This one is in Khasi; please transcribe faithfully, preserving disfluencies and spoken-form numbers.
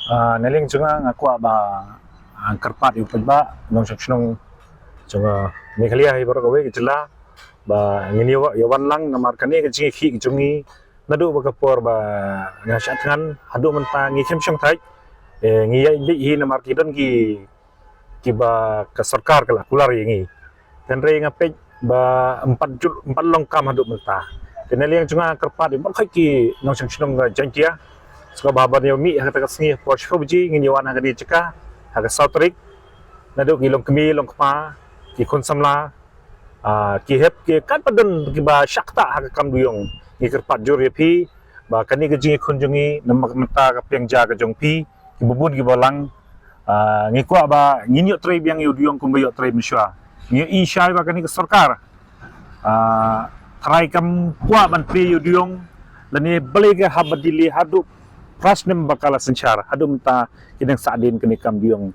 Ah, na liang jong nga nga kwah ba, ah, kyrpad ïa u paidbah nongshong shnong jong, ah, Meghalaya hi baroh kawei ka jylla ba ngin ïa wa-, ïa wan lang namar kane ka jingïakhih ka jong ngi naduh ba ka por ba nga shah thngan haduh mynta ngi khlem shong thait. Eh, ngi ïaid beit hi namar ki don ki, kiba ka sorkar ka la kular ïa ngi. Hynrei nga peit ba ym pat jur, ym pat long kam haduh mynta. Te na liang jong nga kyrpad ïa baroh ki nongshong shnong ka Jaintia, sngewbha ban ïa mih ha kata ka sngi por shiphew baje ngin ïa wan ha kane ka jaka ha ka saw tarik. Naduh ki longkmie longkpa, ki khun samla, ah, ki hep ki katba don kiba shah ktah ha ka kam dujong. Ngi kyrpad jur ïa phi ba kane ka jingïakhun jong ngi namar mynta ka pliang ja ka jong phi, kiba bun kiba lang. Ah, ngi kwah ba ngin ïoh trei biang ïa u dujong kumba ïoh trei mynshuwa. Ngi ïohi shai ba kane ka sorkar, ah, trai kam kwah ban plie ïa u dujong lane balei ka hap ban delay haduh phra snem ba ka la synshar, haduh mynta ki dang sahdien kane ka kam dujong.